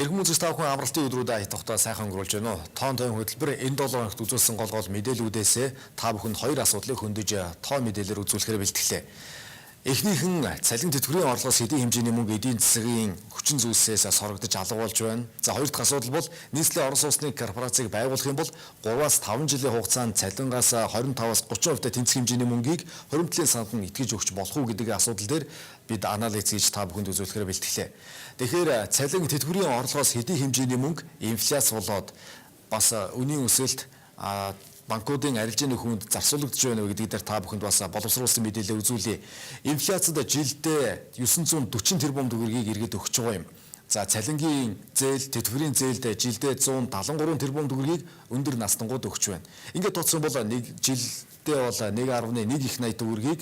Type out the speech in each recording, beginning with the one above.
Эрхэм үзэгч та бүхэн амралтын өдрүүдээ аятайхтай сайхан өнгөрүүлж байна уу? Тоон тойм хөтөлбөр энэ 7 хоногт үзүүлсэн гол гол мэдээллүүдээс та бүхэнд хоёр асуудлыг хөндөж тоо мэдээлэлээр үзүүлэхээр бэлтгэлээ. Эхнийх нь цалин тэтгэврийн орлогоос хэдийн хэмжээний мөнгө эдийн засгийн хүчин зүйлсээс сорогдож алга болж байна. За, хоёр дахь асуудал бол нийслэлийн орон сууцны корпорацийг байгуулах юм бол 3-аас 5 жилийн хугацаанд цалингаас 25-аас 30% тэнцэх хэмжээний мөнгийг хуримтлалын санд нь итгэж өгч болох уу гэдэг асуудал дээр бид анализ хийж та бүхэнд үзүүлэхээр бэлтгэлээ. Тэгэхээр цалин тэтгэврийн орлогоос хэдийн хэмжээний мөнгө инфляц болоод бас үнийн өсөлт банкуудын арилжааны хүнд зарцуулагдж байна уу гэдэг дээр та бүхэнд бас боловсруулсан мэдээлэл үзүүлье. Инфляцид жилдээ 940 тэрбум төгрөгийг иргэд өгч байгаа юм. За, цалингийн зээл, тэтгэврийн зээлд жилдээ 173 тэрбум төгрөгийг өндөр наснангууд өгч байна. Ингээд тооцох юм бол нэг жилдээ бол 1.1 их 80 төгрөгийг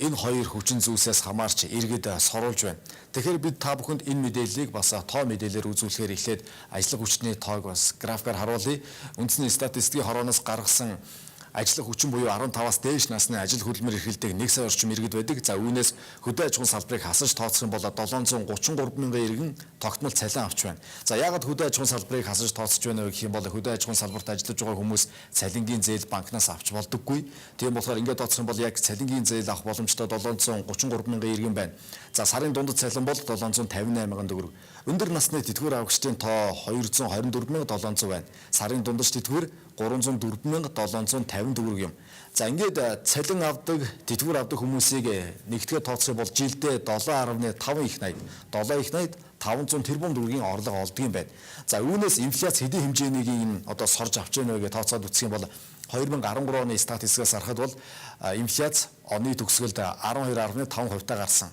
энэ хоёр хүчин зүйлсээс хамаарч иргэд соруулж байна. Тэгэхээр бид та бүхэнд энэ мэдээллийг бас тоо мэдээлэлээр үзүүлэхээр эхлээд ажиллах хүчний тоог бас графикаар харуулъя. Үндэсний статистикийн хорооноос гаргасан ажиллах хүчин буюу 15-аас дээш насны ажил хөдөлмөр эрхэлдэг 1 сая орчим иргэд байдаг. За, үүнээс хөдөө аж ахуйн салбарыг хасаж тооцох юм бол 733 мянган иргэн тогтмол цалин авч байна. За, яагаад хөдөө аж ахуйн салбарыг хасаж тооцож байна вэ гэх юм бол хөдөө аж ахуйн салбарт ажиллаж байгаа хүмүүс цалингийн зээл банкнаас авч болдоггүй. Тийм болохоор ингээд тооцох юм бол яг цалингийн зээл авах боломжтой 733 мянган иргэн байна. За, сарын дундад цалин бол 758 мянган төгрөг. Өндөр насны тэтгэвэр авагчдын тоо 224 700 байна. Сарын дундаж тэтгэвэр 304 750 төгрөг юм. За, ингээд цалин авдаг, тэтгэвэр авдаг хүмүүсийг нэгтгэхэд тооцох юм бол жилдээ 7.5 их 80, 7 их 80 500 тэрбум төгрөгийн орлого олдог юм байна. За, үүнээс инфляц хэдийн хэмжээнийг энэ одоо сорж авч яах вэ гэж тооцоод үзэх юм бол 2013 оны статистикаас харахад бол инфляц оны төгсгөлд 12.5% та гарсан.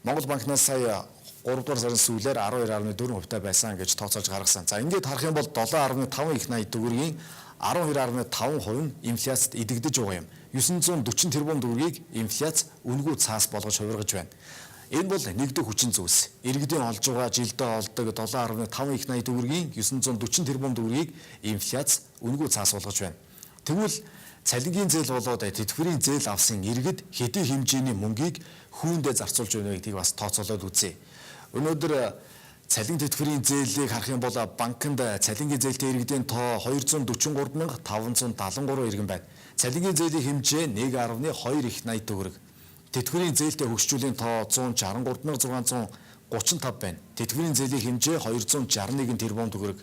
Монгол банкнаас сая 3 дугаар сарын сүүлээр 12.4% байсан гэж тооцоолж гаргасан. За, ингээд харах юм бол 7.5 их 80 төгрөгийн 12.5% нь инфляцид идэгдэж байгаа юм. 940 тэрбум төгрөгийг инфляц үнэгүй цаас болгож хувиргаж байна. Энэ бол нэгдэх хүчин зүйлс. Иргэдийн олж байгаа жилдээ олдог 7.5 их 80 төгрөгийн 940 тэрбум төгрөгийг инфляц үнэгүй цаас болгож байна. Тэгвэл цалингийн зээл болоод тэтгэврийн зээл авсан иргэд хэдийн хэмжээний мөнгийг хүүндээ зарцуулж байна вэ гэдгийг бас тооцоолоод үзье. Өнөөдөр цалин тэтгэврийн зээлийг харах юм бол банкнд цалингийн зээлтэй иргэдийн тоо 243 573 иргэн байна. Цалингийн зээлийн хэмжээ 1.2 их 80 төгрөг. Тэтгэврийн зээлтэй хөгшчүүлийн тоо 163 635 байна. Тэтгэврийн зээлийн хэмжээ 261 тэрбум төгрөг.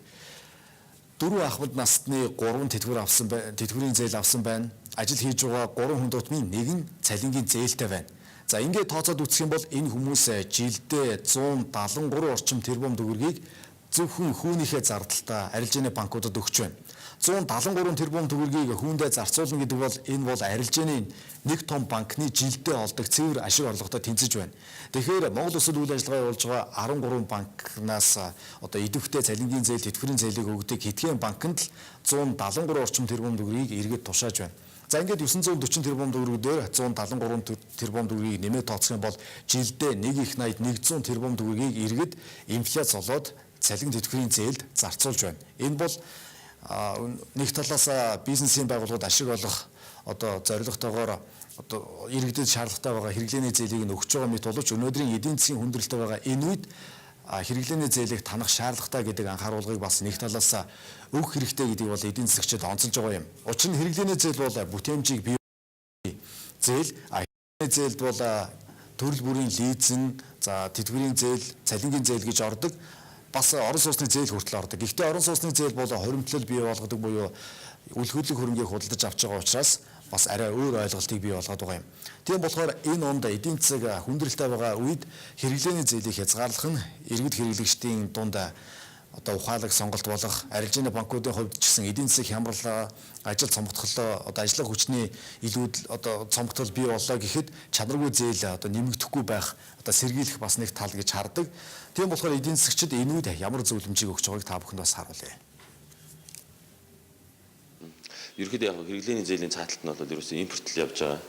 Дөрвөн ахмад насны 3 тэтгэвэр авсан, тэтгэврийн зээл авсан байна. Ажил хийж байгаа 3 хүн тутмын нэг нь цалингийн зээлтэй байна. За, ингээд тооцоод үзэх юм бол энэ хүмүүс жилдээ 173 орчим тэрбум төгрөгийг зөвхөн хүүнийхээ зардалтаа арилжааны банкудад өгч байна. 173 тэрбум төгрөгийг хүүндээ зарцуулна гэдэг бол энэ бол арилжааны нэг том банкны жилдээ олдог цэвэр ашиг орлоготой тэнцэж байна. Тэгэхээр Монгол Улсад үйл ажиллагаа явуулж байгаа 13 банкнаас одоо идэвхтэй цалингийн зээл, тэтгэврийн зээлийг өгдөг хэдхэн банкнд л 173 орчим тэрбум төгрөгийг иргэд тушааж байна. За, ингээд 940 тэрбум төгрөг дээр 173 тэрбум төгрөгийг нэмээд тооцох юм бол жилдээ 1 их 80 100 тэрбум төгрөгийг иргэд инфляц болоод цалин тэтгэврийн зээлд зарцуулж байна. Энэ бол нэг талаас бизнесийн байгууллагууд ашиг олох одоо зорилготойгоор одоо иргэдэд шаардлагатай байгаа хэрэглээний зээлийг нь өгч байгаа мэт боловч өнөөдрийн эдийн засгийн хүндрэлтэй байгаа энэ үед хэрэглээний зээлийг танах шаардлагатай гэдэг анхааруулгыг бас нэг талаас өгөх хэрэгтэй гэдгийг бол эдийн засагчид онцолж байгаа юм. Учир нь хэрэглээний зээл бол бүтээмжийг бий зээл, хэрэглээний зээлд бол төрөл бүрийн лизинг, за, тэтгэврийн зээл, цалингийн зээл гэж ордог. Бас орон сууцны зээл хүртэл ордог. Гэхдээ орон сууцны зээл бол хоримтлал бий болгодог буюу үл хөдлөх хөрөнгийг худалдаж авч байгаа учраас бас арай өөр ойлголтыг бий болгоод байгаа юм. Тийм болохоор энэ онд эдийн засаг хүндрэлтэй байгаа үед хэрэглээний зээлийг хязгаарлах нь иргэд хэрэглэгчдийн дунд одоо ухаалаг сонголт болох, арилжааны банкуудын хувьд ч гэсэн эдийн засаг хямрал, ажил цомготголоо, одоо ажиллах хүчний илүүд одоо цомготгол бий боллоо гэхэд чанаргүй зээл одоо нэмэгдэхгүй байх, одоо сэргийлэх бас нэг тал гэж хардаг. Тийм болохоор эдийн засагчид энэ үед ямар зөвлөмжийг өгч байгааг та бүхэнд бас харуулъя. Ерөнхийдөө яг хэрэглээний зээлийн цааталт нь бол ерөөсөө импорт л явж байгаа.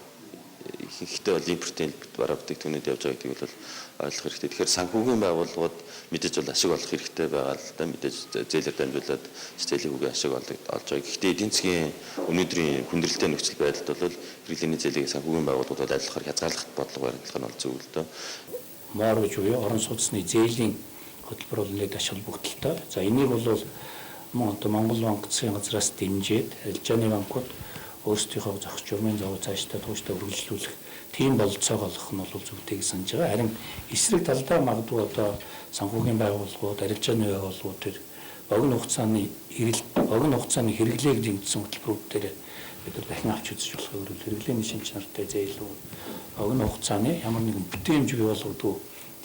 Ихэнхдээ бол импортын бараа бүтээгдэхүүнүүд явж байгаа гэдгийг бол ойлгох хэрэгтэй. Тэгэхээр санхүүгийн байгууллагууд мэдээж бол ашиг олох хэрэгтэй байгаа л да. Мэдээж зээлээр дамжуулаад зээлийн хүүгийн ашиг олж байгаа. Гэхдээ эдийн засгийн өнөөдрийн хүндрэлтэй нөхцөл байдалд бол хэрэглээний зээлийг санхүүгийн байгууллагууд аль болохоор хязгаарлах бодлого баримтлах нь бол зөв л дөө. Mortgage буюу орон сууцны зээлийн Хөтөлбөр бол нэлээд ач холбогдолтой. За энийг бол мөн одоо Монгол банк засгийн газраас дэмжиж арилжааны банкуд өөрсдийнхөө зохих журмын зовоо цаашдаа тууштай үргэлжлүүлэх тийм бололцоог олгох нь бол зүйтэй гэж санаж байгаа. Харин эсрэг талдаа магадгүй одоо санхүүгийн байгууллагууд, арилжааны байгууллагууд төр богино хугацааны эрэлт, богино хугацааны хэрэглээг дэмжсэн хөтөлбөрүүд дээр бид нар дахин авч үзэж болохыг өрөөл хэрэглээний шинж чанартай зээлүүд, богино хугацааны ямар нэгэн бүтээмж бий болгодог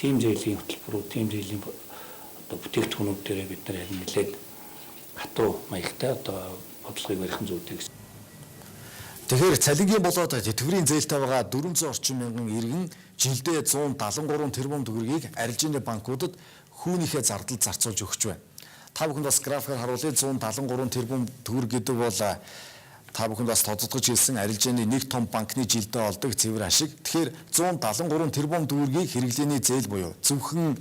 тийм зээлийн хөтөлбөрүүд, тийм зээлийн одоо бүтээгдэхүүнүүд дээр бид нар харин нэлээд хатуу маягтай одоо бодлогыг барих нь зүйтэй гэсэн. Тэгэхээр цалингийн болоод тэтгэврийн зээлтэй байгаа 400 орчим мянган иргэн жилдээ 173 тэрбум төгрөгийг арилжааны банкудад хүүнийхээ зардал зарцуулж өгч байна. Та бүхэнд бас графикаар харуулъя. 173 тэрбум төгрөг гэдэг бол та бүхэнд бас тодотгож хэлсэн арилжааны нэг том банкны жилдээ олдог цэвэр ашиг. Тэгэхээр 173 тэрбум төгрөгийг хэрэглээний зээл буюу зөвхөн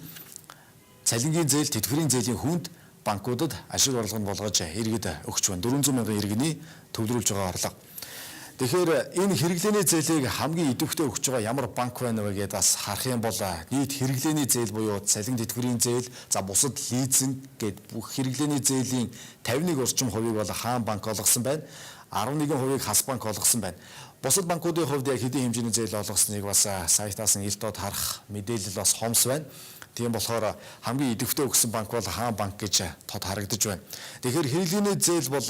цалингийн зээл, тэтгэврийн зээлийн хүнд банкудад ашиг орлого нь болгож иргэд өгч байна. 400 мянган иргэний төвлөрүүлж байгаа орлого. Тэгэхээр энэ хэрэглээний зээлийг хамгийн идэвхтэй өгч байгаа ямар банк байна вэ гэдээ бас харах юм бол нийт хэрэглээний зээл буюу цалин тэтгэврийн зээл, за бусад лизинг гэд бүх хэрэглээний зээлийн 51 орчим хувийг бол Хаан банк олгосон байна. 11%-ийг Хас банк олгосон байна. Бусад банкуудын хувьд яг хэдийн хэмжээний зээл олгосныг бас сайтаас нь ил тод харах мэдээлэл бас хомс байна. Тийм болохоор хамгийн идэвхтэй өгсөн банк бол Хаан банк гэж тод харагдаж байна. Тэгэхээр хэрэглээний зээл бол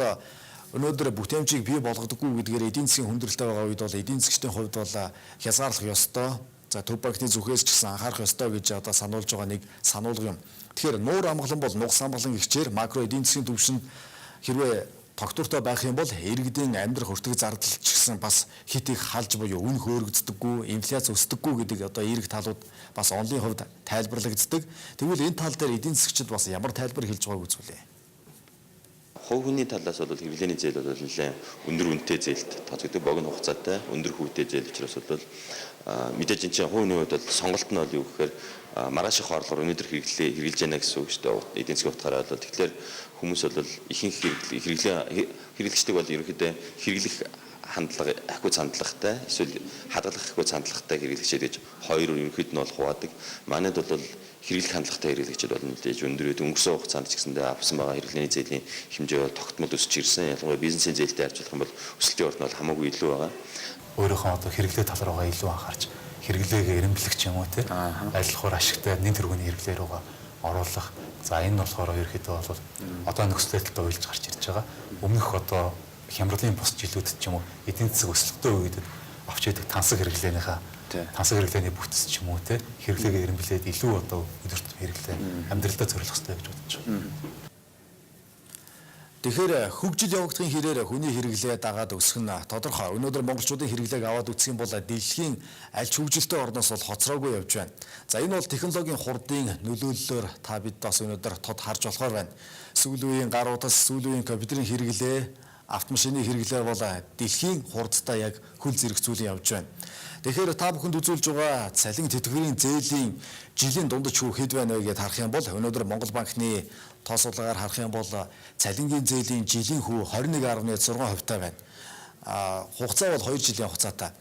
өнөөдөр бүтээмжийг бий болгодоггүй гэдгээр эдийн засгийн хүндрэлтэй байгаа үед бол эдийн засгчдын хувьд бол хязгаарлах ёстой. За төв банкны зүгээс ч гэсэн анхаарах ёстой гэж одоо сануулж байгаа нэг сануулга юм. Тэгэхээр нуур амгалан бол нугас амгалан гэгчээр макро эдийн засгийн түвшинд хэрвээ тогтвортой байх юм бол иргэдийн амьдрах өртөг зардал ч гэсэн бас хит их халж буюу үн хөөрөгддөггүй, инфляц өсдөггүй гэдэг одоо эерэг талууд бас онлын хувьд тайлбарлагддаг. Тэгвэл энэ тал дээр эдийн засгчид бас ямар тайлбар хэлж байгааг үзүүлье. Хувь хүний талаас бол хэрэглээний зээл бол нэлээд өндөр үнэтэй зээлд тооцогддог, богино хугацаатай өндөр хүүтэй зээл учраас бол мэдээж энэ чинь хувь хүний хувьд бол сонголт нь бол юу гэхээр маргааш их орлогоор өнөөдөр хэрэглэж яана гэсэн үг шүү дээ. Эдийн засгийн утгаараа бол тэгэхээр хүмүүс бол ихэнх хэрэглэгчдэг бол ерөнхийдөө хэрэглэх хандлага ахиуц хандлагатай эсвэл хадгалах ахиуц хандлагатай хэрэглэгчид гэж хоёр ерөнхийд нь бол хуваадаг. Манайд бол хэрэглэх хандлагатай хэрэглэгчид бол нэлээж өндөр байдаг. Өнгөрсөн хугацаанд ч гэсэндээ авсан байгаа хэрэглээний зээлийн хэмжээ бол тогтмол өсөж ирсэн. Ялангуяа бизнесийн зээлтэй харьцуулах юм бол өсөлтийн урд нь бол хамаагүй илүү байгаа. Өөрийнхөө одоо хэрэглээ тал руугаа илүү анхаарч хэрэглээгээ эрэмблэх ч юм уу те аль болохоор ашигтай нэн тэргүүний хэрэглээ рүүгээ оруулах. За энэ нь болохоор ерөнхийдөө бол одоо нөхцөл байдалтай уялж гарч ирж байгаа. Өмнөх одоо хямралын бус жилүүдэд ч юм уу эдийн засаг өсөлттэй үедэд авч идэг тансаг хэрэглээнийхээ тансаг хэрэглээний бүтц ч юм уу те хэрэглээгээ эрэмблээд илүү одоо өдөрт хэрэглээ амьдралдаа зориулах хэрэгтэй гэж бодож байна. Тэгэхээр хөгжил явагдахын хэрээр хүний хэрэглээ дагаад өсөх нь тодорхой. Өнөөдөр монголчуудын хэрэглээг аваад үзэх юм бол дэлхийн аль ч хөгжилтэй орноос бол хоцроогүй явж байна. За энэ бол технологийн хурдын нөлөөллөөр та бид бас өнөөдөр тод харж болохоор байна. Сүүлийн үеийн гар утас, сүүлийн үеийн компьютерийн хэрэглээ, автомашины хэрэглээ бол дэлхийн хурдтай яг хөл зэрэгцүүлэн явж байна. Тэгэхээр та бүхэнд үзүүлж байгаа цалин тэтгэврийн зээлийн жилийн дундаж хүү хэд байна вэ гэдээ харах юм бол өнөөдөр Монгол банкны тоо судалгаар харах юм бол цалингийн зээлийн жилийн хүү 21.6% та байна. Хугацаа бол 2 жилийн хугацаатай.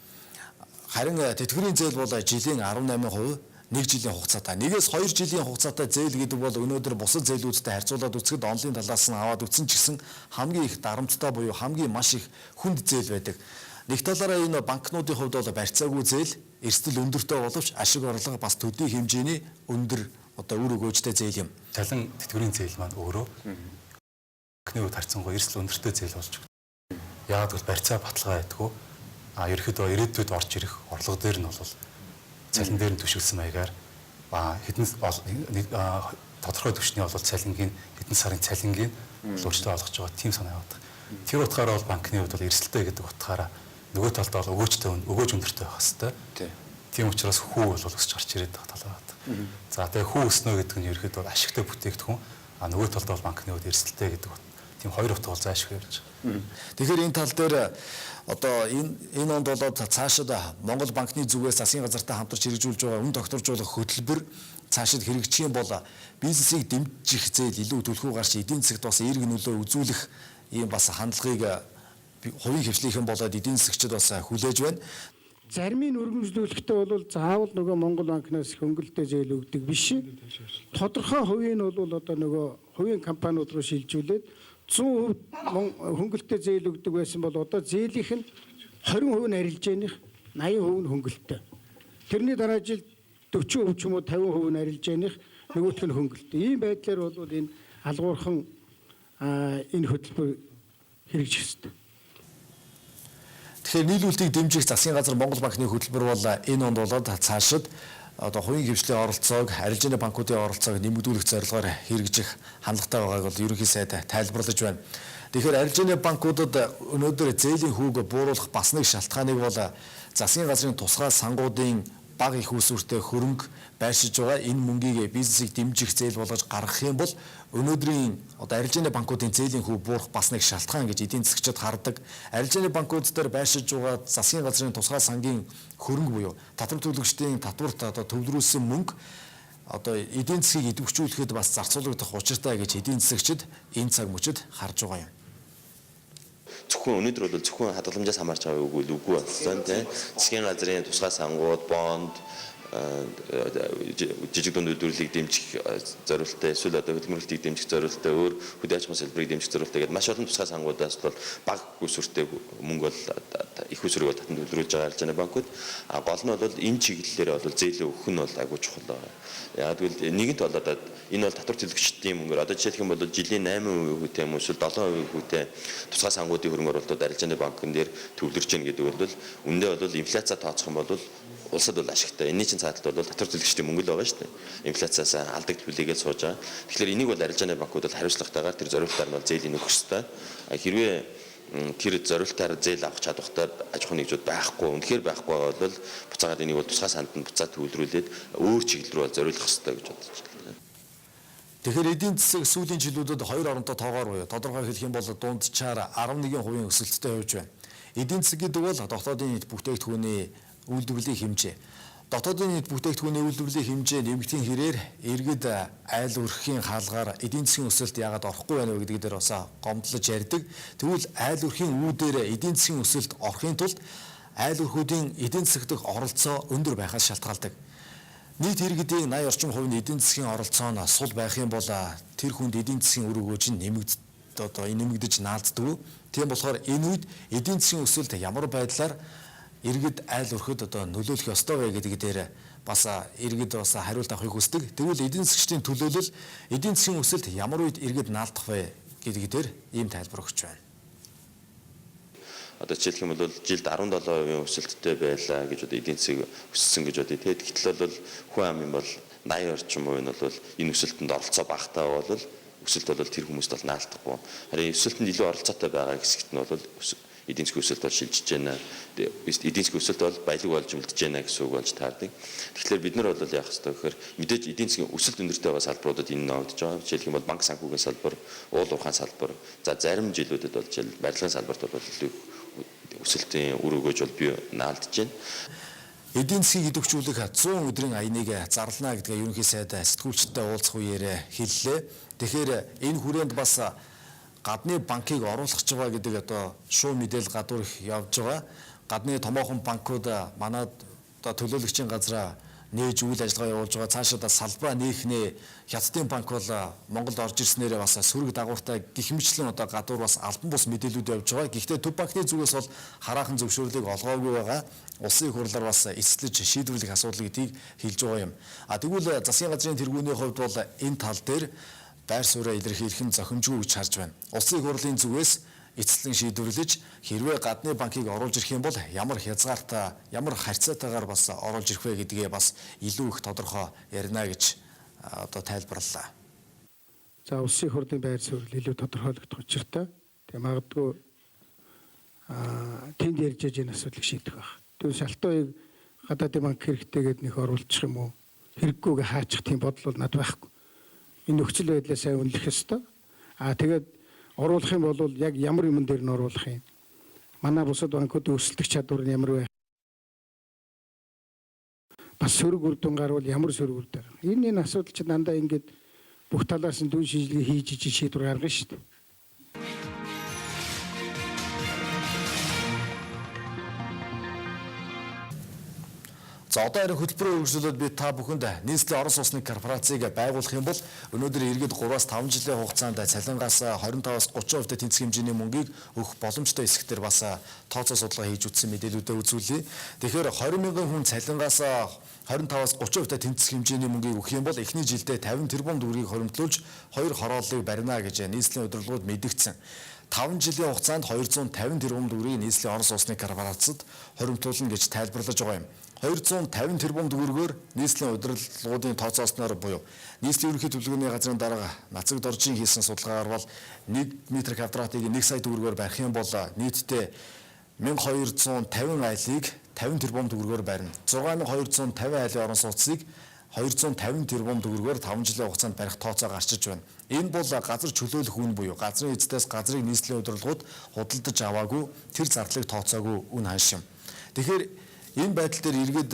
Харин тэтгэврийн зээл бол жилийн 18%, 1 жилийн хугацаатай. 1-2 жилийн хугацаатай зээл гэдэг бол өнөөдөр бусад зээлүүдтэй харьцуулаад үзэхэд онлын талаас нь аваад үзсэн ч гэсэн хамгийн их дарамттай буюу хамгийн маш их хүнд зээл байдаг. Нэг талаараа энэ банкнуудын хувьд бол барьцаагүй зээл, эрсдэл өндөртэй боловч ашиг орлого бас төдий хэмжээний өндөр одоо үр өгөөжтэй зээл юм. Цалин тэтгэврийн зээл маань өөрөө банкны хувьд харьцангуй эрсдэл өндөртэй зээл болж өгдөг. Яагаад гэвэл барьцаа баталгаа байдгүй. Ерөнхийдөө ирээдүйд орж ирэх орлого дээр нь бол цалин дээр нь түшиглэсэн маягаар хэдэн тодорхой түвшний бол цалингийн хэдэн сарын цалингийн өөрчлөлт олгож байгаа тийм санаа яваад. Тэр утгаараа бол банкны хувьд бол эрсдэлтэй гэдэг утгаараа нөгөө талдаа бол өгөөж өндөртэй байх хэвээр. Тийм учраас хүү бол өсөж гарч ирээд байгаа талаа байна. За тэгээ хүү өснө гэдэг нь ерөнхийдөө бол ашигтай бүтээгдэхүүн, нөгөө талдаа бол банкны хувьд эрсдэлтэй гэдэг тийм хоёр утга бол зайлшгүй явж байгаа. Тэгэхээр энэ тал дээр одоо энэ онд болоод цаашид Монгол банкны зүгээс засгийн газартай хамтарч хэрэгжүүлж байгаа үн тогтворжуулах хөтөлбөр цаашид хэрэгжих юм бол бизнесийг дэмжих зээл илүү түлхүү гарч эдийн засагт бас эерэг нөлөө үзүүлэх ийм бас хандлагыг хувийн хвшлийнхэн болоод эдийн засагчид бас хүлээж байна. Зарим нь өргөмжлүүлэхдээ бол заавал нөгөө Монгол банкнаас хөнгөлөлтөө зээл өгдөг биш. Тодорхой хувийн нь бол одоо нөгөө хувийн компаниуд руу шилжүүлээд 100% хөнгөлөлтөө зээл өгдөг байсан бол одоо зээлийнх нь 20% нь арилжааных, 80% нь хөнгөлөлтөө. Тэрний дараа жил 40% ч юм уу 50% нь арилжааных, нөгөөх нь хөнгөлөлтөө. Ийм байдлаар бол энэ алгуурхан энэ хөтөлбөр хэрэгжих ёстой. Тэгэхээр нийлүүлэлтийг дэмжих засгийн газар Монгол банкны хөтөлбөр бол энэ онд болоод цаашид одоо хувийн хвшлийн оролцоог, арилжааны банкуудын оролцоог нэмэгдүүлэх зорилгоор хэрэгжих хандлагатай байгааг бол ерөнхий сайд тайлбарлаж байна. Тэгэхээр арилжааны банкудад өнөөдөр зээлийн хүүг бууруулах бас нэг шалтгааныг бол засгийн газрын тусгай сангуудын бага их усүртэй хөрөнгө байршиж байгаа энэ мөнгийг бизнесийг дэмжих зээл болгож гаргах юм бол өнөөдрийн одоо арилжааны банкуудын зээлийн хүү буурах бас нэг шалтгаан гэж эдийн засгчид хардаг. Арилжааны банкуд дээр байршиж байгаа засгийн газрын тусгай сангийн хөрөнгө буюу татвар төлөгчдийн татварт одоо төвлөрүүлсэн мөнгө одоо эдийн засгийг идэвхжүүлэхэд бас зарцуулагдах учиртай гэж эдийн засагчид энэ цаг мөчид харж байгаа юм. Зөвхөн өнөөдөр бол зөвхөн хадгаламжаас хамаарч байгаа үгүй л үгүй болсон тийм. Засгийн газрын тусгай сангууд, бонд, жижиг дунд үйлдвэрлэлийг дэмжих зорилттой, эсвэл одоо хөдөлмөрлөлтийг дэмжих зорилттой, өөр хөдөө аж ахуйн салбарыг дэмжих зорилттой гэдэг маш олон тусгай сангуудаас бол бага усүртэй мөнгө бол их усүрийг бол татан төлрүүлж байгаа арилжааны банкуд. А гол нь бол энэ чиглэлээр бол зээлээ өгөх нь бол агуу чухал байгаа. Яг гэвэл нэгэнт бол одоо энэ бол татвар төлөгчдийн мөнгөөр одоо жишээлх юм бол жилийн 8% хүүтэй юм эсвэл 7% хүүтэй тусгай сангуудын хөрөнгө оруулалтууд арилжааны банкн дээр төвлөрч гин гэдэг бол үндэ бол инфляци тооцох юм бол улсад бол ашигтай. Энэний чинь цааталт бол татвар төлөгчдийн мөнгө л байгаа шүү дээ. Инфляциас алдагдал хүлээгээл сууж байгаа. Тэгэхээр энийг бол арилжааны банкуд бол хариуцлагатайгаар тэр зориултаар нь бол зээлийн өгөх ёстой. Хэрвээ тэр зориултаар зээл авах чадвартай аж ахуйн нэгжүүд байхгүй, үнэхээр байхгүй бол буцаагаад энийг бол тусгай санд нь буцаа төвлөрүүлээд өөр чиглэл рүү бол зориулах ёстой гэж бодож байна. Тэгэхээр эдийн засаг сүүлийн жилүүдэд хоёр оронтой тоогоор буюу тодорхой хэлэх юм бол дунджаар 11% өсөлттэй явж байна. Эдийн засаг гэдэг бол дотоодын нийт бүтээгдэхүүний үйлдвэрлэлийн хэмжээ. Дотоодын нийт бүтээгдэхүүний үйлдвэрлэлийн хэмжээ нэмэгдэхийн хэрээр иргэд айл өрхийн хаалгаар эдийн засгийн өсөлт яагаад орохгүй байна вэ гэдэг дээр бас гомдлож ярьдаг. Тэгвэл айл өрхийн үүдээр эдийн засгийн өсөлт орохын тулд айл өрхүүдийн эдийн засаг дэх оролцоо өндөр байхаас шалтгаалдаг. Нийт иргэдийн 80 орчим хувь нь эдийн засгийн оролцоо нь сул байх юм бол тэр хүнд эдийн засгийн үр өгөөж нь нэмэгдэж наалддаг. Тийм болохоор энэ үед эдийн засгийн өсөлт ямар байдлаар иргэд айл өрхөд одоо нөлөөлөх ёстой вэ гэдэг дээр бас иргэд бас хариулт авахыг хүсдэг. Тэгвэл эдийн засгчдын төлөөлөл эдийн засгийн өсөлт ямар үед иргэд наалдах вэ гэдэг дээр ийм тайлбар өгч байна. Одоо жишээлх юм бол жилд 17% өсөлттэй байлаа гэж одоо эдийн засаг өссөн гэж бодъё. Тэгэхдээ бол хүн амын бол 80 орчим хувь нь бол энэ өсөлтөнд оролцоо багатай бол өсөлт бол тэр хүмүүст бол наалдахгүй. Харин өсөлтөнд илүү оролцоотой байгаа хэсэгт нь бол эдийн засгийн өсөлт бол шилжиж байна. Эдийн засгийн өсөлт бол баялаг болж үлдэж байна гэсэн үг болж таардаг. Тэгэхээр бид нар бол яах ёстой гэхээр мэдээж эдийн засгийн өсөлт өндөртэй байгаа салбаруудад энэ ногдож байгаа. Жишээлх юм бол банк санхүүгийн салбар, уул уурхайн салбар, за зарим жилүүдэд бол жишээл барилгын салбарт бол илүү өсөлтийн үр өгөөж бол бий наалдж байна. Эдийн засгийг идэвхжүүлэх 100 өдрийн аяныг зарлана гэдгээ ерөнхий сайд сэтгүүлчдтэй уулзах үеэр хэллээ. Тэгэхээр энэ хүрээнд бас гадны банкыг оруулах гэж байгаа гэдэг одоо шуу мэдээлэл гадуур их явж байгаа. Гадны томоохон банкуд манай одоо төлөөлөгчийн газраа нээж үйл ажиллагаа явуулж байгаа. Цаашаа салбаа нээхнээ Хятадын банк бол Монголд орж ирснээрээ бас сөрөг дагавартай гих мэтлэн одоо гадуур бас албан бус мэдээлүүд явж байгаа. Гэхдээ төв банкны зүгээс бол хараахан зөвшөөрлийг олгоогүй байгаа. Улсын их хурлаар бас эцэслэж шийдвэрлэх асуудал гэдгийг хэлж байгаа юм. А тэгвэл засгийн газрын тэргүүний хувьд бол энэ тал дээр байр сууриа илэрхийлэх нь зохимжгүй гэж харж байна. Улсын их хурлын зүгээс эцэслэн шийдвэрлэж хэрвээ гадны банкыг оруулж ирэх юм бол ямар хязгаартай, ямар харьцаатайгаар бас оруулж ирэх вэ гэдгээ бас илүү их тодорхой ярина гэж одоо тайлбарлалаа. За улсын их хурлын байр суурь илүү тодорхойлогдох учиртай. Тэгээ магадгүй тэнд ярьж яж энэ асуудлыг шийдэх байх. Тэгвэл шалтгаыг гадаадын банк хэрэгтэй гэдээ нэг оруулчих юм уу? Хэрэггүйгээ хаачих тийм бодол бол над байхгүй. Энэ нөхцөл байдлаа сайн үнэлэх ёстой. А тэгээд оруулах юм бол яг ямар юмн дээр нь оруулах юм? Манай бусад банкуудын өрсөлдөх чадвар нь ямар вэ? Бас сөрөг үр дүн гарвал ямар сөрөг үр дүн? Энэ асуудал чинь дандаа ингээд бүх талаас нь дүн шинжилгээ хийж шийдвэр гаргана шүү дээ. За одоо харин хөтөлбөрөөр үргэлжлүүлээд би та бүхэнд нийслэлийн орон сууцны корпорацийг байгуулах юм бол өнөөдөр иргэд 3-5 жилийн хугацаанд цалингаас 25-аас 30% тэнцэх хэмжээний мөнгийг өгөх боломжтой хэсэг дээр бас тооцоо судалгаа хийж үзсэн мэдээлүүдээ үзүүлье. Тэгэхээр 20 мянган хүн цалингаас 25-аас 30% тэнцэх хэмжээний мөнгийг өгөх юм бол эхний жилдээ 50 тэрбум төгрөгийг хоримтлуулж хоёр хорооллыг барина гэж нийслэлийн удирдлагууд мэдгдсэн. 5 жилийн хугацаанд 250 тэрбум төгрөгийг нийслэлийн орон сууцны корпорацид хоримтлуулна гэж тайлбарлаж байгаа юм. 250 тэрбум төгрөгөөр нийслэлийн удирдлагуудын тооцоолсноор буюу нийслэлийн ерөнхий төлөвлөгөөний газрын дарга Нацаг Доржийн хийсэн судалгаагаар бол 1 метр квадратыг 1 сая төгрөгөөр барих юм бол нийтдээ 1250 айлыг 50 тэрбум төгрөгөөр барина. 6250 айлын орон сууцыг 250 тэрбум төгрөгөөр 5 жилийн хугацаанд барих тооцоо гарчиж байна. Энэ бол газар чөлөөлөх үн буюу газрын эздээс газрыг нийслэлийн удирдлагууд худалдаж аваагүй тэр зардлыг тооцоогүй үн ханш юм. Тэгэхээр энэ байдал дээр иргэд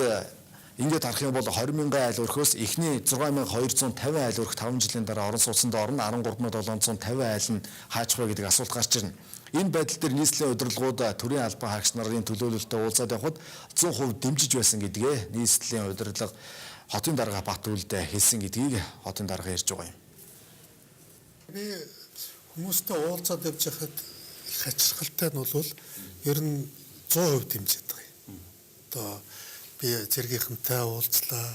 ингээд харах юм бол 20 мянган айл өрхөөс эхний 6250 айл өрх 5 жилийн дараа орон сууцнд орно 13750 айл нь хаачих вэ гэдэг асуулт гарч ирнэ. Энэ байдал дээр нийслэлийн удирдлагууд төрийн албан хаагч нарын төлөөлөлтөд уулзаад явхад 100% дэмжиж байсан гэдгээ нийслэлийн удирдлага хотын дарга Батүлд хэлсэн гэдгийг хотын дарга ярьж байгаа юм. Би хүмүүстэй уулзаад явж байхад их ачирхалтай нь бол ер нь 100% дэмжиж байгаа юм. Одоо би зэргийнхэнтэй уулзлаа,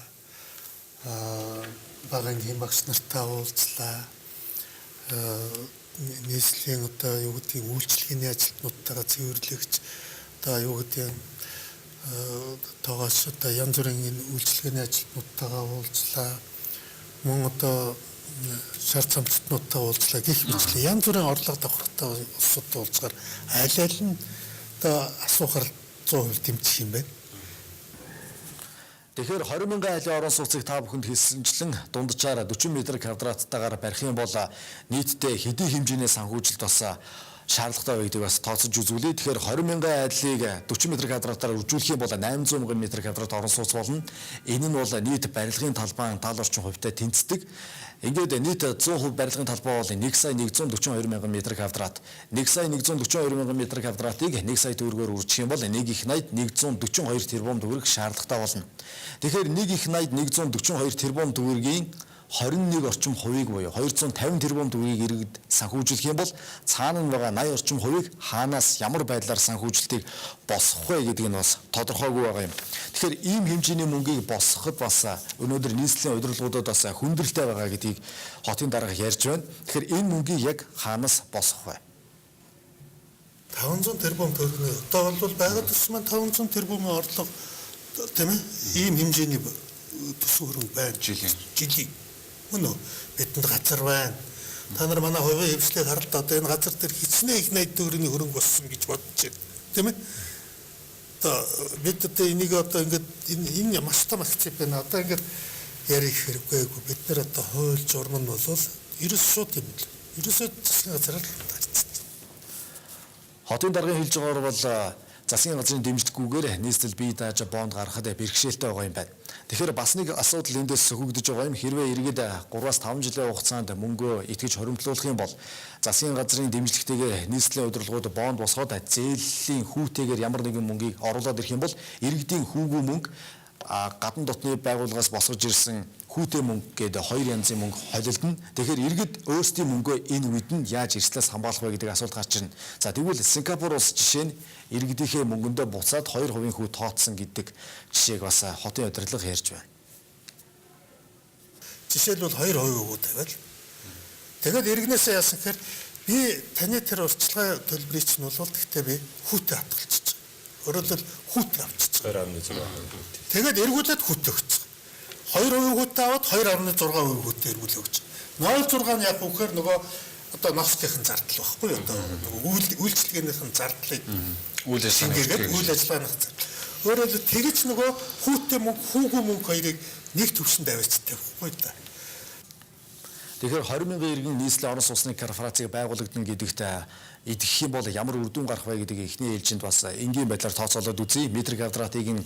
бага ангийн багш нартай уулзлаа, нийслэлийн одоо юу гэдгийг үйлчилгээний ажилтнуудтайгаа цэвэрлэгч одоо юу гэдгийг тоогоос одоо янз бүрийн энэ үйлчилгээний ажилтнуудтайгаа уулзлаа, мөн одоо шар цамцтнуудтай уулзлаа гэх мэтлээ янз бүрийн орлого давхартай улсуудтай уулзгаар аль аль нь одоо асуухаар 100% дэмжих юм байна. Тэгэхээр 20 мянган айлын орон сууцыг та бүхэнд хэлсэнчлэн дунджаар 40 метр квадраттайгаар барих юм бол нийтдээ хэдийн хэмжээний санхүүжилт бас шаардлагатай байдгийг бас тооцож үзүүлье. Тэгэхээр 20 мянган айлыг 40 метр квадратаар үржүүлэх юм бол 800 мянган метр квадрат орон сууц болно. Энэ нь бол нийт барилгын талбайн 70 орчим хувьтай тэнцдэг. Ингээд нийт 100% барилгын талбай бол 1 сая 142 мянган метр квадрат. 1 сая 142 мянган метр квадратыг 1 сая төгрөгөөр үржих юм бол нэг их 80 142 тэрбум төгрөг шаардлагатай болно. Тэгэхээр нэг их 80 142 тэрбум төгрөгийн 21 орчим хувийг буюу 250 тэрбум төгрөгийг иргэд санхүүжүүлэх юм бол цаана нь байгаа 80 орчим хувийг хаанаас ямар байдлаар санхүүжилтийг босгох вэ гэдэг нь бас тодорхойгүй байгаа юм. Тэгэхээр ийм хэмжээний мөнгийг босгоход бас өнөөдөр нийслэлийн удирдлагуудад бас хүндрэлтэй байгаа гэдгийг хотын дарга ярьж байна. Тэгэхээр энэ мөнгийг яг хаанаас босгох вэ? 500 тэрбум төгрөгийн одоо бол байгаль төс маань 500 тэрбумын орлого тийм ийм хэмжээний төсөв хөрөнгө байна. Жилийн. Мөн үү? Бидэнд газар байна. Та нар манай хувийн хэвшлийг харалт одоо энэ газар дээр хичнээн их 80 төгрөгийн хөрөнгө болсон гэж бодож байна. Тийм ээ? Одоо бид одоо энийг одоо ингээд энэ маш том акцент байна. Одоо ингээд ярих хэрэггүй. Бид нар одоо хууль журам нь бол ерөөс шууд юм л. Ерөөсөө засгийн газраар л таарсан. Хотын даргын хэлж байгаагаар бол засгийн газрын дэмжлэггүйгээр нийслэл бие дааж бонд гаргахад бэрхшээлтэй байгаа юм байна. Тэгэхээр бас нэг асуудал эндээс сөхөгдөж байгаа юм. Хэрвээ иргэд 3-5 жилийн хугацаанд мөнгөө итгэж хоримтлуулах юм бол засгийн газрын дэмжлэгтэйгээр нийслэлийн удирдлагууд бонд босгоод зээлийн хүүтэйгээр ямар нэгэн мөнгийг оруулаад ирэх юм бол иргэдийн хүүгүй мөнгө гадна дотны байгууллагаас босгож ирсэн хүүтэй мөнгө гэдэг хоёр янзын мөнгө холилдно. Тэгэхээр иргэд өөрсдийн мөнгөө энэ үед нь яаж эрсдлээс хамгаалах вэ гэдэг асуулт гарч ирнэ. За тэгвэл Сингапур улс жишээ нь иргэдийнхээ мөнгөндөө буцаад 2% хүү тооцсон гэдэг жишээг бас хотын удирдлага ярьж байна. Жишээлбэл 2% хүү тавиал. Тэгээд иргэнээсээ яасан гэхээр би таны тэр урьдчилгаа төлбөрийг чинь бол тэгтээ би хүүтэй хатгалчихж. Өөрөөр хэлбэл хүүтэй авчиж. 2.6%. Тэгээд эргүүлээд хүүтэй өгч. 2% хүүтэй аваад 2.6% хүүтэй эргүүлээ өгч. 0.6 нь яг үхээр нөгөө одоо ноцтынхын зардал байхгүй юу? Одоо нөгөө үйлчилгээнийхэн зардлыг үйл ажиллагааны зардал. Өөрөөр хэлбэл тэгэж нөгөө хүүтэй мөнгө, хүүгүй мөнгө хоёрыг нэг төвшөнд аваач тавихгүй да. Тэгэхээр 20 мянган иргэн нийслэлийн орон сууцны корпорацийг байгуулагдана гэдэгт итгэх юм бол ямар үр дүн гарах вэ гэдэг эхний ээлжинд бас энгийн байдлаар тооцоолоод үзье. Метр квадратыг 1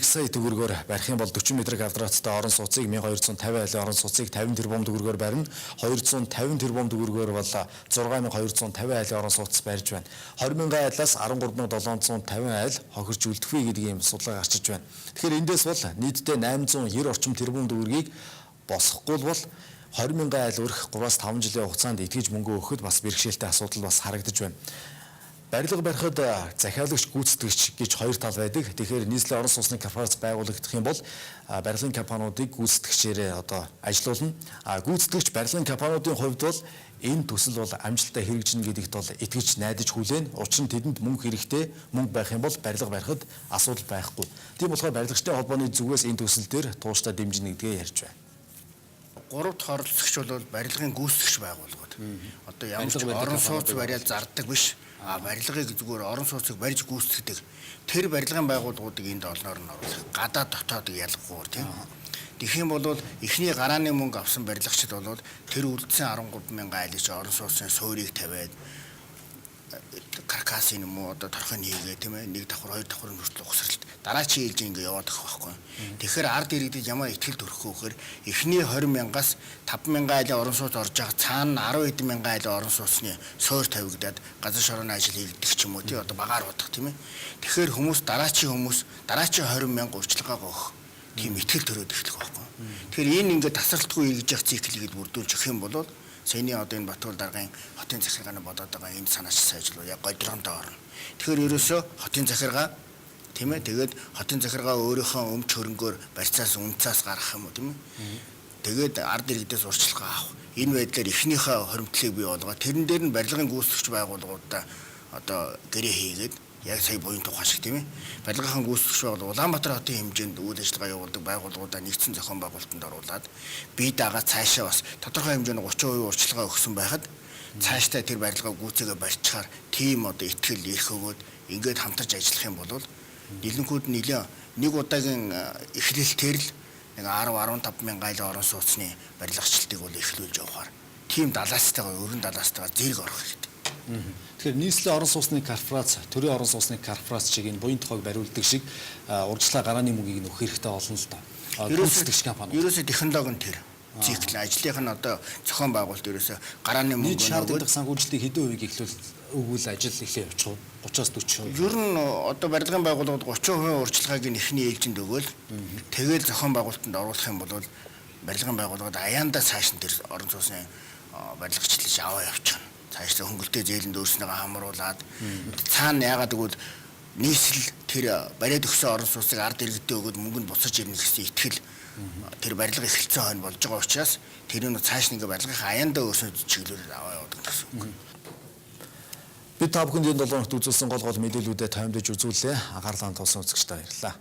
сая төгрөгөөр барих юм бол 40 метр квадраттай орон сууцыг 1250 айлын орон сууцыг 50 тэрбум төгрөгөөр барина. 250 тэрбум төгрөгөөр бол 6250 айлын орон сууц барьж байна. 20 мянган айлаас 13750 айл хохирч үлдэх вэ гэдэг ийм судалгаа гарчиж байна. Тэгэхээр эндээс бол нийтдээ 890 орчим тэрбум төгрөгийг босгохгүй бол 20 мянган айл өрх 3-5 жилийн хугацаанд итгэж мөнгө өгөхөд бас бэрхшээлтэй асуудал бас харагдаж байна. Барилга барихад захиалагч, гүйцэтгэгч гэж хоёр тал байдаг. Тэгэхээр нийслэлийн орон сууцны корпорац байгуулагдах юм бол барилгын компаниудыг гүйцэтгэгчээрээ одоо ажилуулна. Гүйцэтгэгч барилгын компаниудын хувьд бол энэ төсөл бол амжилттай хэрэгжинэ гэдэгт бол итгэж найдаж хүлээн. Учир нь тэдэнд мөнгө хэрэгтэй, мөнгө байх юм бол барилга барихад асуудал байхгүй. Тийм болохоор барилгачдын холбооны зүгээс энэ төсөл дээр тууштай дэмжинэ гэдгээ ярьж байна. 3 дахь оролцогч бол барилгын гүйцэтгэгч байгууллагууд. Одоо ямар ч орон сууц бариад зардаг биш. А барилгыг зүгээр орон сууцыг барьж гүйцэтгэдэг. Тэр барилгын байгууллагуудыг энд олноор нь оруулах. Гадаад дотоодыг ялгахгүйгээр тийм. Тэгэх юм бол эхний гарааны мөнгө авсан барилгачид бол тэр үлдсэн 13 мянган айлын орон сууцны суурийг тавиад каркасын юм уу одоо торхын хийгээ тийм ээ нэг давхар хоёр давхар хүртэл угсралт дараачийн ээлж ингээ яваад өгөх байхгүй. Тэгэхээр ард иргэдэд ямар итгэл төрөх вэ гэхээр эхний 20 мянгаас 5 мянган айлын орон сууц орж байгаа цаана 10 хэдэн мянган айлын орон сууцны суур тавигдаад газар шорооны ажил хийгдэх ч юм уу тий одоо багаар бодох тийм ээ. Тэгэхээр хүмүүс дараачийн 20 мянга урьдчилгаа өгөх тийм итгэл төрөөд эхлэх байхгүй. Тэгэхээр энэ ингээ тасралтгүй эргэж явах циклийг бүрдүүлж өгөх юм бол саяны одоо энэ Батуул даргын хотын захиргааны бодоод байгаа энэ санаачлсан ажил яг годроондоо орно. Тэгэхээр ерөөсөө хотын захиргаа тийм ээ тэгээд хотын захиргаа өөрийнхөө өмч хөрөнгөөр барьцаас үнцаас гаргах юм уу тийм ээ. Тэгээд ард иргэдээс урьдчилгаа авах. Энэ байдлаар эхнийхээ хоримтлыг бий болгоо. Тэрэн дээр нь барилгын гүйцэтгэгч байгууллагуудаа одоо гэрээ хийгээд яг сая буян тухай шиг тийм ээ. Барилгын гүйцэтгэгч байгууллага Улаанбаатар хотын хэмжээнд үйл ажиллагаа явуулдаг байгууллагуудаа нэгдсэн зохион байгуулалтанд оруулаад бие дагаа цаашаа бас тодорхой хэмжээний 30% урьдчилгаа өгсөн байхад цаашдаа тэр барилгаа гүйцээгээ барьчихаар тийм одоо итгэл эрх өгөөд ингээд хамтарч ажиллах юм бол нэлэнхүүд нэлээ нэг удаагийн эхлэлтээр л нэг 10 15 мянган айлын орон сууцны барилгачлалтыг бол эхлүүлж явахаар тийм далаастайгаа өргөн далаастайгаа зэрэг орох хэрэгтэй. Тэгэхээр нийслэлийн орон сууцны корпорац, төрийн орон сууцны корпорац шиг энэ буян тухайг бариулдаг шиг урьдчилгаа гарааны мөнгийг нөхөх хэрэгтэй болно л доо. Гүйцэтгэгч компаниуд. Ерөөсөө технологи нь тэр цикл ажлынх нь одоо зохион байгуулалт ерөөсөө гарааны мөнгө нийт шаардлагатай санхүүжилтийг хэдэн хувийг эхлүүл өгвөл ажил эхлэе явчих уу? 30-аас 40%. Ер нь одоо барилгын байгууллагууд 30% урьдчилгааг нь эхний ээлжинд өгөөл тэгэл зохион байгуулалтанд оруулах юм бол барилгын байгууллагууд аяандаа цааш нь тэр орон сууцны барилгачлалж аваа явчихна. Цаашдаа хөнгөлтэй зээлэнд өөрснийгөө хамруулад цаана яагаад гэвэл нийслэл тэр бариад өгсөн орон сууцыг ард иргэдээ өгөөд мөнгө нь буцаж ирнэ гэсэн итгэл тэр барилга эхэлсэн хойно болж байгаа учраас тэр нь цааш нэг барилгын аяндаа өөрснөө чиглүүлээд аваа явдаг гэсэн үг. Бид та бүхэнд энэ 7 хоногт үзүүлсэн гол гол мэдээлүүдэд тоймдож үзүүллээ. Анхаарлаа тулсан үзэгчдээ баярлалаа.